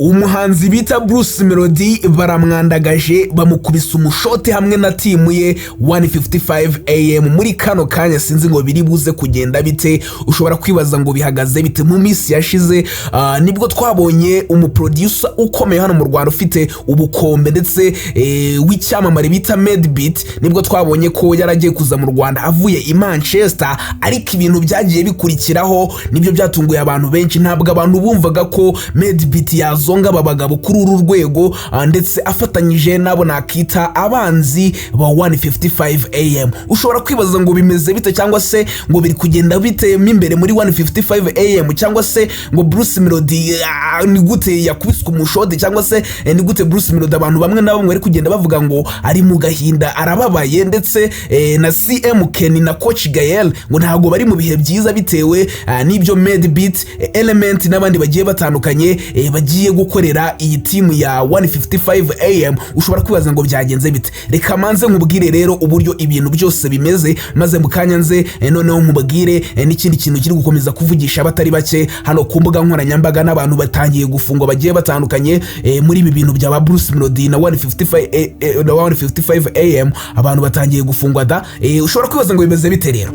Umuhanzi bita Bruce Melody baramwandagaje, bamukubise umushote hamwe na team ye 155 AM. Muri kano kanya sinzi ngo biri buze kugenda bite. Ushobora kwibaza ngo bihagaze bite? Mu minsi yashize nibwo twabonye umuproducer ukomeye hano mu Rwanda ufite ubukombe ndetse w'icyamamare bita Madebeat. Nibwo twabonye ko yaragiye kuza mu Rwanda avuye i Manchester, ariko ibintu byagiye bikurikiraho nibyo byatunguye abantu benshi. Ntabwo abantu bumvaga ko Madebeat yazonga aba bagabo kuri uru rwego, ndetse afatanyije n'abo nakita abanzi ba 155 AM. Ushobora kwibaza ngo bimeze bite, cyangwa se ngo biri kugenda bite mo imbere muri 155 AM, cyangwa se ngo Bruce Melody ni gute yakubiswe umushode, cyangwa se ni gute Bruce Melody abantu bamwe na bamwe bari kugenda bavuga ngo ari mu gahinda, arababaye, ndetse na CM Ken na Coach Gael ngo ntabwo bari mu bihe byiza bitewe n'ibyo Madebeat, Element n'abandi bagiye batandukanye bagiye gukorera iyi team ya 155 AM. Ushobora kwibaza ngo byagenze bite? Reka manze nkubwire rero uburyo ibintu byose bimeze, maze mu kanya nze noneho nkubwire n'ikindi kintu kiri gukomeza kuvugisha abatari bake hano ku mbuga nkoranyambaga, n'abantu batangiye gufungwa bagiye batandukanye muri ibi bintu bya ba Bruce Melody na 155 na 155 AM. Abantu batangiye gufungwa da. Ushobora kwibaza ngo bimeze bite rero?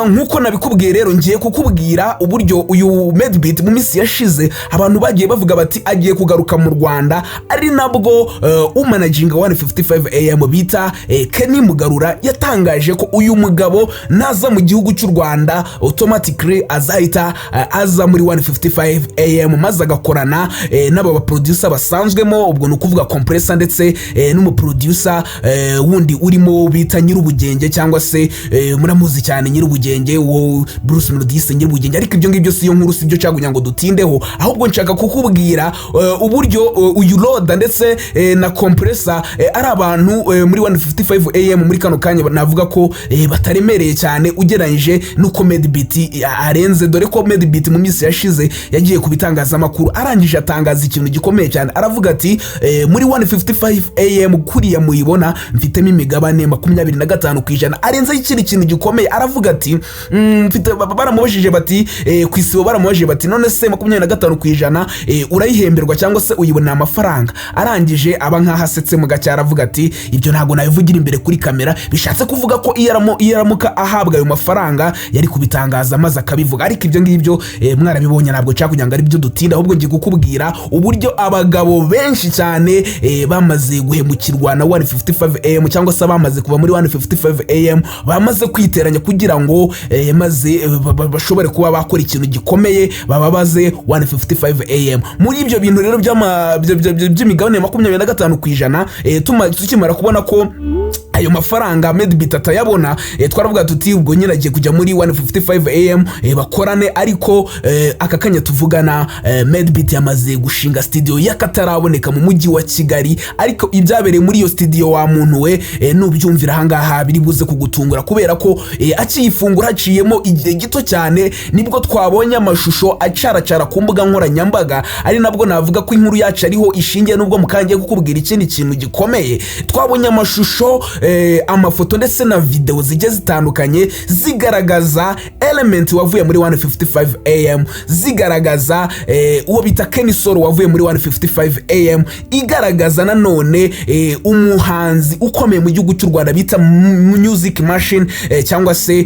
Nk'uko nabikubwiye rero, ngiye kukubwira uburyo uyu Madebeat mu minsi yashize abantu bagiye bavuga bati agiye kugaruka mu Rwanda, ari nabwo umanaginga 155 AM bita Kenny Mugarura yatangaje ko uyu mugabo naza mu gihugu cy'u Rwanda automatically azahita aza muri 155 AM, maze agakorana n'aba baproducer basanzwemo. Ubwo ni ukuvuga Compressor ndetse n'umuproducer wundi urimo bita Nyir'ubugenge, cyangwa se muramuzi cyane Nyir'ubugenge, uwo Bruce Melody yise Nyir'ubugenge. Ariko ibyo ngibyo si yo nkuru, si byo nshaka ngo dutindeho, ahubwo nshaka kukubwira uburyo uyu Loda ndetse na Compressor ari abantu muri 155 AM muri kano kanya navuga ko bataremereye cyane ugereranyije n'uko Madebeat arenze, dore ko Madebeat mu minsi yashize yagiye ku bitangazamakuru, arangije atangaza ikintu gikomeye cyane, aravuga ati muri 155 AM kuriya muyibona mfitemo imigabane 25%. Arenzeho ikindi kintu gikomeye, aravuga ati mfite baramubajije bati ku Isibo baramubajije bati none se 25% urayihemberwa cyangwa se uyibonera amafaranga? Arangije aba nkaho asetse mu gake, aravuga ati ibyo ntabwo nabivugira imbere kuri kamera. Bishatse kuvuga ko iyo aramuka ahabwa ayo mafaranga yari kubitangaza maze akabivuga. Ariko ibyo ngibyo mwarabibonye, ntabwo nshaka kugira ngo ari byo dutinda, ahubwo ngiye kukubwira uburyo abagabo benshi cyane bamaze guhemukirwa na 155 AM, cyangwa se bamaze kuva muri 155 AM, bamaze kwiteranya kugira ngo maze bashobore kuba bakora ikintu gikomeye bababaze 155 AM. Muri ibyo bintu rero by'imigabane 25%, tukimara kubona ko ayo mafaranga Madebeat atayabona, twaravuga tuti ubwo nyine agiye kujya muri 155 AM bakorane. Ariko aka kanya tuvugana, Madebeat yamaze gushinga studio y'akataraboneka mu mujyi wa Kigali. Ariko ibyabereye muri iyo studio, wa muntu we, nubyumvira ahangaha biri buze kugutungura, kubera ko akiyifungura haciyemo igihe gito cyane nibwo twabonye amashusho acaracara ku mbuga nkoranyambaga, ari nabwo navuga ko inkuru yacu ariho ishingiye, nubwo mukangiye kukubwira ikindi kintu gikomeye. Twabonye amashusho, amafoto ndetse na videwo zigiye zitandukanye zigaragaza Element wavuye muri 155 AM, zigaragaza uwo bita Kenny Solo wavuye muri 155 AM, igaragaza nanone umuhanzi ukomeye mu gihugu cy'u Rwanda bita Music Machine, cyangwa se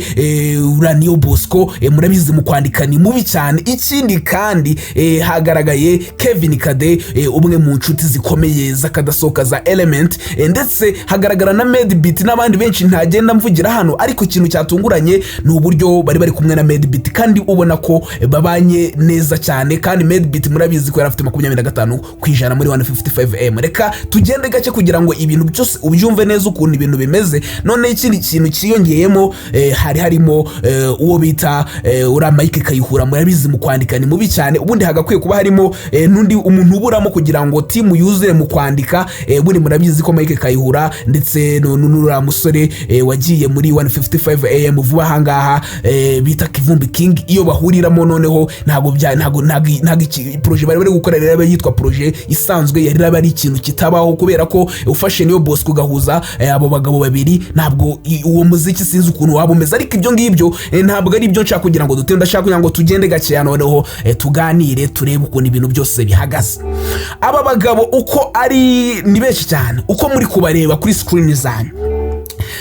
Niyo Bosco, murabizi mu kwandika ni mubi cyane. Ikindi kandi hagaragaye Kevin Kade, umwe mu nshuti zikomeye z'akadasohoka za Element, ndetse hagaragara na Madebeat n'abandi benshi ntagenda mvugira hano. Ariko ikintu cyatunguranye ni uburyo bari bari kumwe na Madebeat, kandi ubona ko babanye neza cyane, kandi Madebeat murabizi ko yari afite 25% muri 155 AM. Reka tugende gake kugira ngo ibintu byose ubyumve neza ukuntu ibintu bimeze. Noneho ikindi kintu cyiyongeyemo, hari harimo uwo bita uriya Mike Kayihura, murabizi mu kwandika ni mubi cyane. Ubundi hagakwiye kuba harimo n'undi umuntu uburamo kugira ngo team yuzure mu kwandika. Ubundi murabizi ko Mike Kayihura ndetse n'uriya musore wagiye muri 155 AM vuba ahangaha bita Kivumbi King, iyo bahuriramo noneho ntabwo bya ntabwo ntabwo ntabwo iki projet bari bari gukora rero yitwa projet isanzwe yari iraba ari ikintu kitabaho, kubera ko ufashe Niyo Bosco ugahuza abo bagabo babiri, ntabwo uwo muziki sinzi ukuntu waba umeze. Ariko ibyo ngibyo ntabwo ari ibyo nshaka kugira ngo dutinde, ndashaka kugira ngo tugende gakeya, noneho tuganire, turebe ukuntu ibintu byose byose bihagaze. Aba bagabo uko ari ni benshi cyane, uko muri kubareba kuri screen zanyu,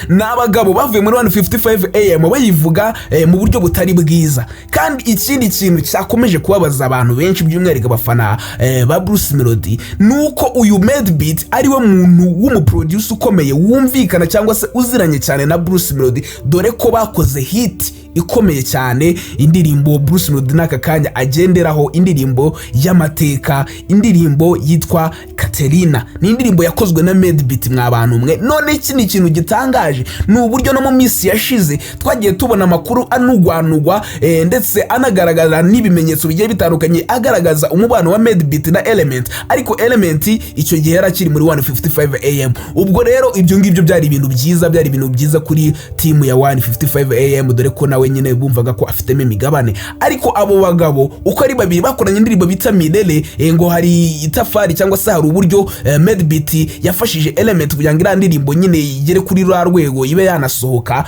ni abagabo bavuye muri 155 AM bayivuga mu buryo butari bwiza. Kandi ikindi kintu cyakomeje kubabaza abantu benshi, by'umwihariko abafana ba Bruce Melody, ni uko uyu Madebeat ari we muntu w'umuproducer ukomeye wumvikana cyangwa se uziranye cyane na Bruce Melody, dore ko bakoze hit ikomeye cyane, indirimbo Bruce Melody n'aka kanya agenderaho, indirimbo y'amateka, indirimbo yitwa Katerina. Ni indirimbo yakozwe na Madebeat, mwa bantu mwe. None iki ni ikintu gitangaje, ni uburyo no mu minsi yashize twagiye tubona amakuru anugwanugwa ndetse anagaragaza n'ibimenyetso bigiye bitandukanye agaragaza umubano wa Madebeat na Element, ariko Element icyo gihe yari akiri muri 155 AM. Ubwo rero ibyo ngibyo byari ibintu byiza, byari ibintu byiza kuri timu ya 155 AM, dore ko nawe nyine bumvaga ko afitemo imigabane. Ariko abo bagabo uko ari babiri bakoranye indirimbo bita Milele. Ngo hari itafari cyangwa se hari uburyo Madebeat yafashije Element kugira ngo iriya ndirimbo nyine igere kuri rwa rwego, ibe yanasohoka.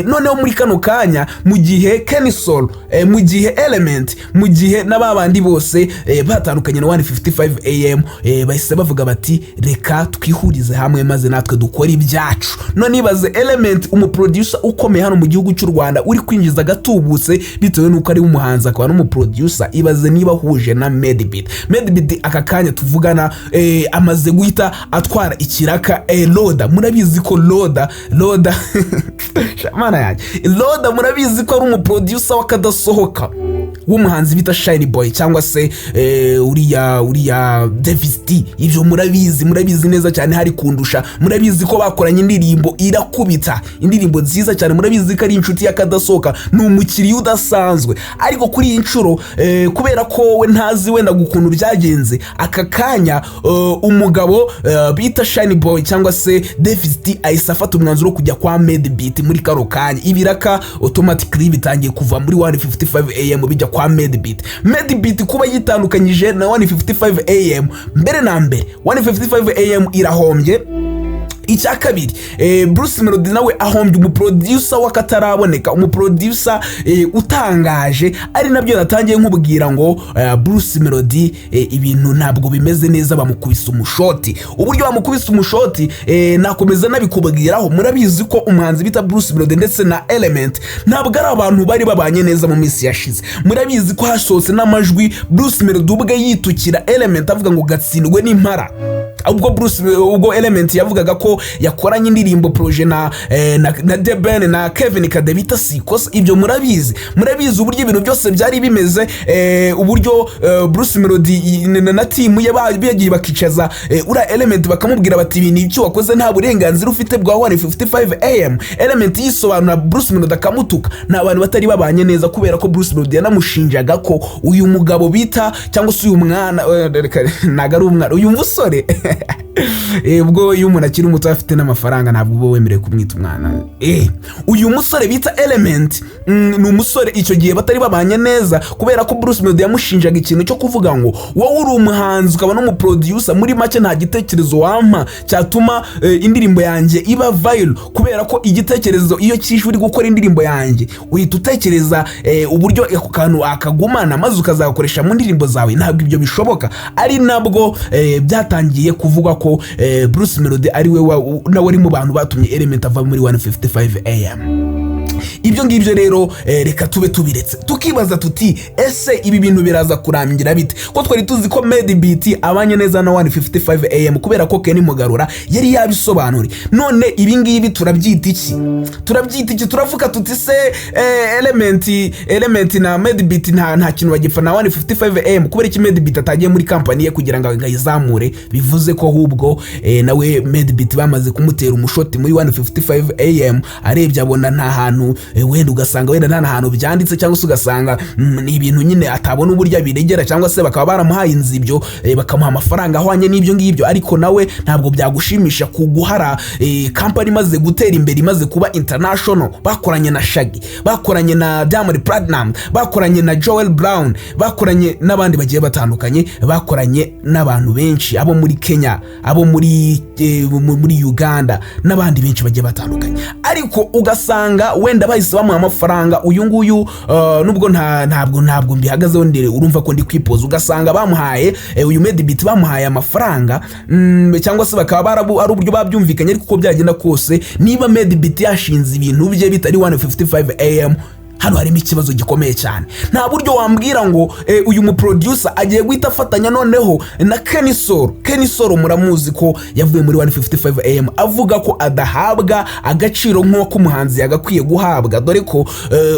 Noneho muri kano kanya, mu gihe Kenny Sol, mu gihe Element, mu gihe na ba bandi bose batandukanye na 155 AM, bahise bavuga bati: "Reka twihurize hamwe maze natwe dukore ibyacu." None ibaze Element, umuproducer ukomeye hano mu gihugu cy'u Rwanda, uri kwinjiza agatubutse bitewe n'uko ari umuhanzi akaba n'umuproducer, ibaze niba ahuje na Madebeat. Madebeat aka kanya tuvugana amaze guhita atwara ikiraka Loda. Murabizi ko Loda, mana yanjye, Loda murabizi ko ari umuproducer w'akadasohoka w'umuhanzi bita Shine Boy cyangwa se uriya Davis D. Ibyo murabizi, murabizi neza cyane, hari kundusha. Murabizi ko bakoranye indirimbo irakubita, indirimbo nziza cyane. Murabizi ko ari inshuti y'akadasohoka, ni umukiriya udasanzwe. Ariko kuri iyi nshuro, kubera ko we ntazi wenda ukuntu byagenze, aka kanya umugabo bita Shine Boy cyangwa se Davis D ahise afata umwanzuro wo kujya kwa Madebeat. Muri kano kanya ibiraka automatically bitangiye kuva muri 155 AM bijya kwa Madebeat. Madebeat kuba yitandukanyije na 155 AM, mbere na mbere 155 AM irahombye. Icya kabiri, Bruce Melody nawe ahombye umuproducer w'akataraboneka, umuproducer utangaje, ari nabyo natangiye nkubwira ngo Bruce Melody ibintu ntabwo bimeze neza, bamukubise umushoti. Uburyo bamukubise umushoti nakomeza nabikubwiraho. Murabizi ko umuhanzi bita Bruce Melody ndetse na Element ntabwo ari abantu bari babanye neza mu minsi yashize. Murabizi ko hasohotse n'amajwi Bruce Melody ubwe yitukira Element, avuga ngo gatsindwe n'impara, ubwo Element yavugaga ko yakoranye indirimbo projet na The Ben na Kevin Kade bita Sikosa. Ibyo murabizi, murabizi uburyo ibintu byose byari bimeze, uburyo Bruce Melody na team ye bagiye bakicaza uriya Element, bakamubwira bati: "Ibintu icyo wakoze nta burenganzira ufite bwa 155 AM." Element yisobanura, Bruce Melody akamutuka. Ni abantu batari babanye neza, kubera ko Bruce Melody yanamushinjaga ko uyu mugabo bita cyangwa se uyu mwana, reka, ntabwo ari umwana, uyu musore. Ubwo iyo umuntu akiri muto afite n'amafaranga ntabwo uba wemerewe kumwita umwana. Uyu musore bita Element ni umusore icyo gihe batari babanye neza, kubera ko Bruce Melody yamushinjaga ikintu cyo kuvuga ngo: "Wowe uri umuhanzi ukaba n'umuproducer, muri make nta gitekerezo wampa cyatuma indirimbo yanjye iba viral, kubera ko igitekerezo iyo cyishe uri gukora indirimbo yanjye uhita utekereza uburyo ako kantu akagumana maze ukazagakoresha mu ndirimbo zawe, ntabwo ibyo bishoboka." Ari nabwo byatangiye kuvugwa ko Bruce Melody ari we nawe ari mu bantu batumye Element ava muri 155 AM. Ibyo ngibyo rero reka tube tubiretse, tukibaza tuti: "Ese ibi bintu biraza kurangira bite?" Ko twari tuzi ko Madebeat abanye neza na 155 AM, kubera ko Kenny Mugarura yari yabisobanuriye, none ibi ngibi turabyita iki? Turabyita iki? Turavuga tuti se Element na Madebeat nta kintu bagipfa na 155 AM? Kubera iki Madebeat atagiye muri kampani ye kugira ngo ayizamure? Bivuze ko ahubwo nawe Madebeat bamaze kumutera umushoti muri 155 AM, arebye abona nta hantu, wenda ugasanga wenda nta hantu byanditse, cyangwa se ugasanga ni ibintu nyine atabona uburyo abiregera, cyangwa se bakaba baramuhaye inzibyo, bakamuha amafaranga ahwanye n'ibyo ngibyo. Ariko nawe ntabwo byagushimisha kuguhara kampani imaze gutera imbere, imaze kuba international, bakoranye na Shaggy, bakoranye na Diamond Platnumz, bakoranye na Joel Brown, bakoranye n'abandi bagiye batandukanye, bakoranye n'abantu benshi, abo muri Kenya, abo muri Uganda n'abandi benshi bagiye batandukanye. Ariko Ariko ugasanga wenda bahise bamuha amafaranga uyu nguyu, nubwo ntabwo mbihagazeho ndere, urumva ko ndi kwipoza. Ugasanga bamuhaye, uyu Madebeat bamuhaye amafaranga, cyangwa se bakaba ari uburyo babyumvikanye. Ariko uko byagenda kose, niba Madebeat yashinze ibintu bye bitari 155 AM, hano harimo ikibazo gikomeye cyane. Nta buryo wambwira ngo uyu muproducer agiye guhita afatanya noneho na Kenny Sol. Kenny Sol muramuzi ko yavuye muri 155 AM avuga ko adahabwa agaciro nk'uko umuhanzi yagakwiye guhabwa, dore ko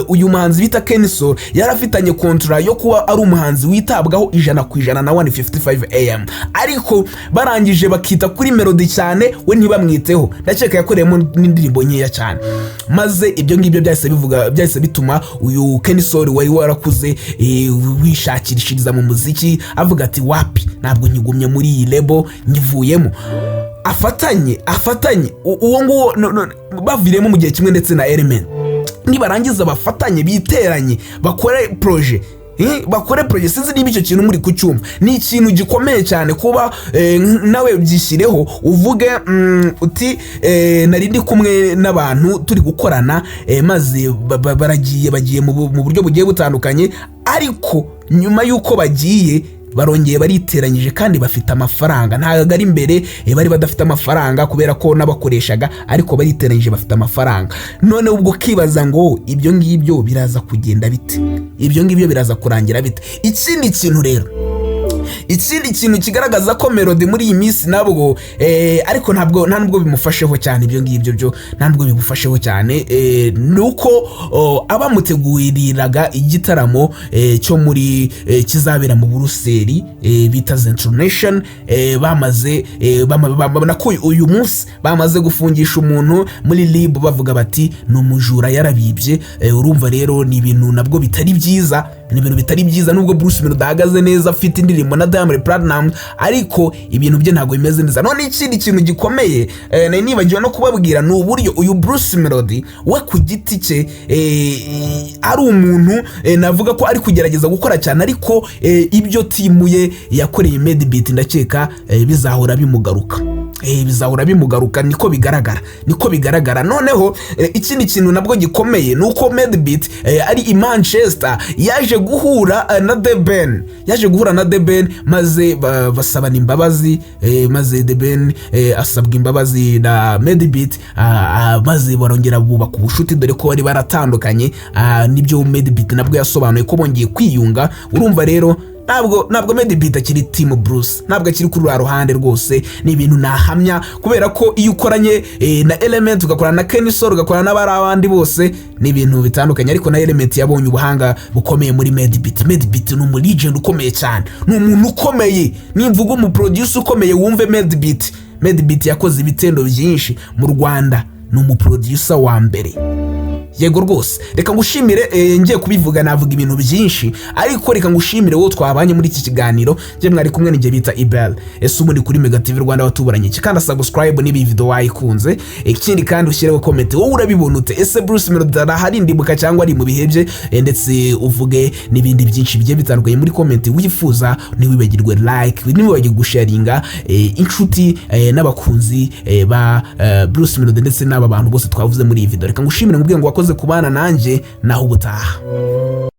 uyu muhanzi bita Kenny Sol yari afitanye contrat yo kuba ari umuhanzi witabwaho 100% na 155 AM, ariko barangije bakita kuri Melody cyane, we ntibamwiteho. Ndakeka yakoreyemo n'indirimbo nkeya cyane. Maze ibyo ngibyo byahise bituma uyu Kenny Sol wari warakuze, wishakishiriza mu muziki, avuga ati: "Wapi, ntabwo nkigumye muri iyi label, nyivuyemo." Afatanye uwo nguwo no, baviremo mu gihe kimwe ndetse na Element. Nibarangiza bafatanye, biteranye, bakore projet. Bakore projet. Sinzi niba icyo kintu muri kucyumva. Ni ikintu gikomeye cyane kuba nawe byishyireho uvuge uti nari ndi kumwe n'abantu turi gukorana, maze baragiye, bagiye mu buryo bugiye butandukanye, ariko nyuma y'uko bagiye barongeye bariteranyije kandi bafite amafaranga. Ntabwo ari imbere bari badafite amafaranga kubera ko n'abakoreshaga, ariko bariteranyije bafite amafaranga. None ubwo ukibaza ngo ibyo ngibyo biraza kugenda bite? Ibyo ngibyo biraza kurangira bite? Ikindi kintu rero, ikindi kintu kigaragaza ko Melody muri iyi minsi nabwo, ariko ntabwo nta nubwo bimufasheho cyane, ibyo ngibyo byo nta nubwo bimufasheho cyane, ni uko abamuteguriraga igitaramo cyo muri kizabera mu Buruseli, bita Zentralnation, bamaze babona ko uyu munsi bamaze gufungisha umuntu muri RIB, bavuga bati ni umujura, yarabibye. Urumva rero ni ibintu nabwo bitari byiza, ni ibintu bitari byiza. Nubwo Bruce Melody ahagaze neza, afite indirimbo na Diamond Platnumz, ariko ibintu bye ntabwo bimeze neza. None ikindi kintu gikomeye nari nibagiwe no kubabwira ni uburyo uyu Bruce Melody we ku giti cye ari umuntu, navuga ko ari kugerageza gukora cyane, ariko ibyo team ye yakoreye Madebeat, ndakeka bizahora bimugaruka, bizahora bimugaruka. Niko bigaragara, niko bigaragara. Noneho ikindi kintu nabwo gikomeye ni uko Madebeat ari i Manchester yaje guhura na The Ben, yaje guhura na The Ben, maze basabana imbabazi, maze The Ben asabwa imbabazi na Madebeat, maze barongera bubaka ubushuti, dore ko bari baratandukanye. Nibyo Madebeat nabwo yasobanuye ko bongeye kwiyunga. Urumva rero ntabwo Madebeat akiri team Bruce, ntabwo akiri kuri ruriya ruhande rwose. Ni ibintu nahamya kubera ko iyo ukoranye na Element, ugakorana na Kenny Sol, ugakorana n'abari abandi bose, ni ibintu bitandukanye. Ariko na Element yabonye ubuhanga bukomeye muri Madebeat. Madebeat ni umu legend ukomeye cyane, ni umuntu ukomeye. Nimvuga umuproducer ukomeye, wumve Madebeat. Madebeat yakoze ibitendo byinshi mu Rwanda, ni umuproducer wa mbere. Yego rwose, reka ngushimire. Ngiye kubivuga navuga ibintu byinshi, ariko reka ngushimire wowe twabanye muri iki kiganiro. Njye mwari kumwe n'ijye bita Ibel. Ese ubundi kuri Mega TV Rwanda watuburanye iki? Kandi subscribe niba iyi video wayikunze. Ikindi kandi ushyireho comment, wowe urabibona ute? Ese Bruce Melody arahari ndimbuka cyangwa ari mu bihe bye? Ndetse uvuge n'ibindi byinshi bigiye bitandukanye muri comment wifuza. Ntiwibagirwe like, ntiwibagirwe gusharinga inshuti n'abakunzi ba Bruce Melody ndetse n'aba bantu bose twavuze muri iyi video. Reka ngushimire, nkubwire ngo wakoze kubana nanjye, naho ubutaha.